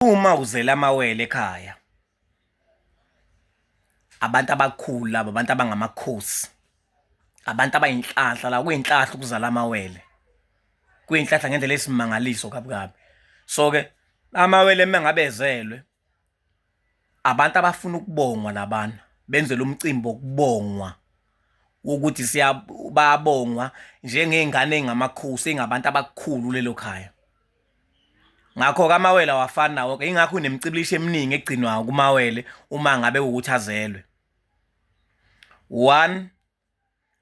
Uma uzele amawele ekhaya, abantu abakhulu laba, abantu abangamakhosi, abantu abayinhlanhla la, kuyinhlahla ukuzala amawele, kuyinhlahla ngendlela eyisimangaliso kabi kabi. So-ke amawele uma ngabe ezelwe, abantu abafuna ukubongwa labana, benzelwe umcimbi wokubongwa wokuthi bayabongwa njengey'ngane ey'ngamakhosi, ey'ngabantu abakhulu kulelo khaya. Ngakho-ke amawele awafani nawo-ke, yingakho kunemicikilisho eminingi egcinwayo kumawele uma ngabe kuwukuthi azelwe. One,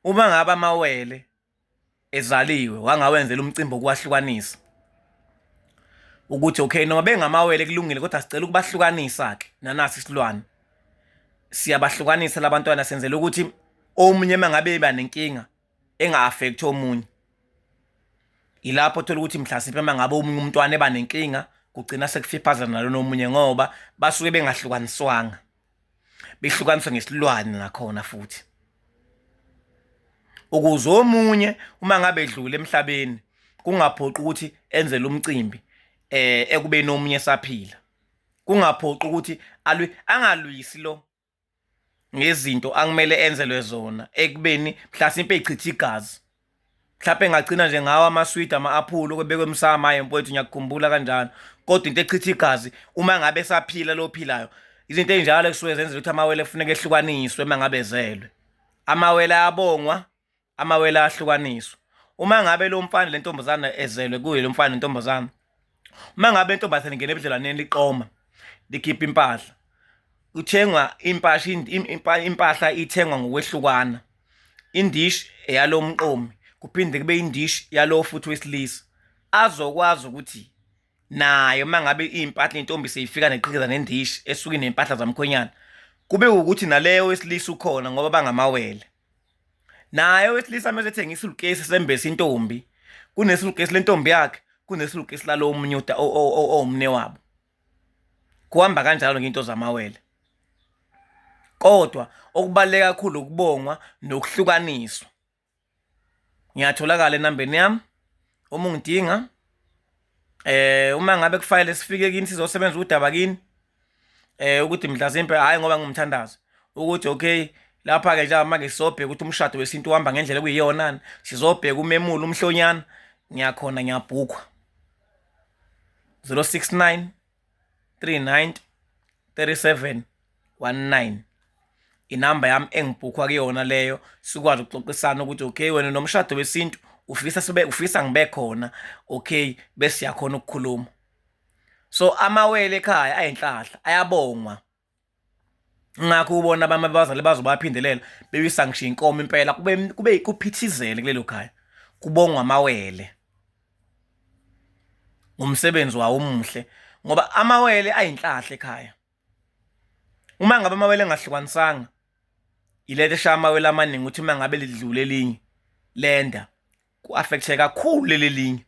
uma ngabe amawele ezaliwe wangawenzela umcimbi wokuwahlukanisa ukuthi okay noma bengamawele kulungile kodwa sicela ukubahlukanisa-ke nanasi isilwane siyabahlukanisa labantwana senzela ukuthi omunye uma ngabe eba nenkinga enga-affect omunye. Ilapho othola ukuthi mhlasimpe uma ngabe omunye umntwana eba nenkinga kugcina sekufiphazana nalona omunye ngoba basuke bengahlukaniswanga, behlukaniswa ngesilwane nakhona futhi. Ukuze omunye uma ngabe edlule emhlabeni kungaphoqi ukuthi enze lo mcimbi ekubeni omunye esaphila. Kungaphoqi ukuthi alwe, angalwisi lo ngezinto akumele enzelwe zona ekubeni mhlasimpe echitha igazi. Mhlawumpe engagcina nje ngawo amaswidi ama-aphula okubekwe emsamo, hhayi mfowethu ngiyakukhumbula kanjalo. Kodwa into echitha igazi uma ngabe esaphila lo ophilayo, izinto ey'njalo ekusuke zenzela ukuthi amawele kufuneka ehlukaniswe uma ngabe ezelwe. Amawele ayabongwa, amawele ayahlukaniswa. Uma ngabe lo mfana le ntombazane ezelwe kuye lo mfana nentombazane, uma ngabe intombazane ingena ebudlelwaneni liqoma likhipha impahla, kuthengwa impahla, impahla ithengwa ngokwehlukana. Indishi eyalo mqomi, kuphinde kube indishi yalo futhi wesilisa azokwazi ukuthi naye uma ngabe iy'mpahla intombi seyifika neqhikiza nendishi esuke iney'mpahla zamkhwenyana, kube ukuthi naleyo wesilisa ukhona ngoba bangamawele. Naye owesilisa mese ethenga isulukesi sembese intombi, kunesulukesi lentombi yakhe, kunesulukesi lalo omunye owumne wabo. Kuhamba kanjalo ngento zamawele. Kodwa okubaluleke kakhulu ukubongwa nokuhlukaniswa. Ngiyatholakala enambeni yami uma ungidinga. Uma ngabe kufanele sifike kini sizosebenza udaba kini ukuthi mhlasimpe hhayi ngoba ngumthandazo ukuthi okay lapha-ke njengamanje sizobheka ukuthi umshado wesintu uhamba ngendlela okuyiyona sizobheka umemulo umhlonyana ngiyakhona ngiyabhukwa 069 390 37 19 inamba yami engibhukhwa kuyona leyo sikwazi ukuxoxisana ukuthi okay wena nomshado wesintu ufisa sibe ufisa ngibe khona okay bese siyakhona ukukhuluma. So amawele ekhaya ayinhlahla ayabongwa. Ngakho ubona abanye abazali bazobaphindelela bewisa ngisho inkomo impela kube kube kuphithizele kulelo khaya kubongwa amawele ngomsebenzi wawo omuhle ngoba amawele ayinhlahla ekhaya. Uma ngabe amawele engahlukanisanga yilento eshaya amawele amaningi ukuthi uma ngabe lidlule elinye lenda ku-affect-e kakhulu leli elinye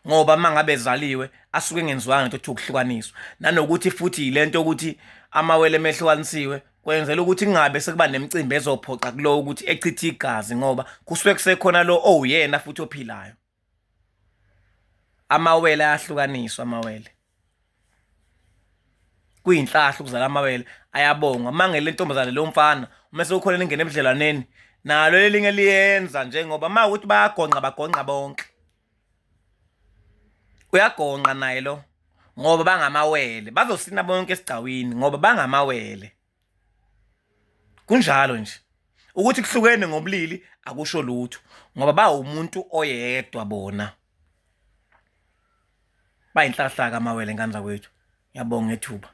ngoba uma ngabe ezaliwe asuke engenziwanga into ekuthiwa ukuhlukaniswa. Nanokuthi futhi yile nto yokuthi amawele uma ehlukanisiwe kwenzela ukuthi kungabe sekuba nemicimbi ezophoqa kulowo ukuthi echithe igazi ngoba kusuke kusekhona lo owuyena futhi ophilayo. Amawele ayahlukaniswa amawele. Kuyinhlahla ukuzala amawele ayabongwa. Uma ngele ntombazane leyo mfana uma sekukhona lingena ebudlelwaneni nalo lelinye liyenza njengoba uma ukuthi bayagonqa bagonqa bonke. Uyagonqa naye lo ngoba bangamawele bazosina bonke esigcawini ngoba bangamawele. Kunjalo nje. Ukuthi kuhlukene ngobulili akusho lutho ngoba bawumuntu oyedwa bona. Bayinhlahlaka amawele ngane zakwethu. Ngiyabonga ngethuba.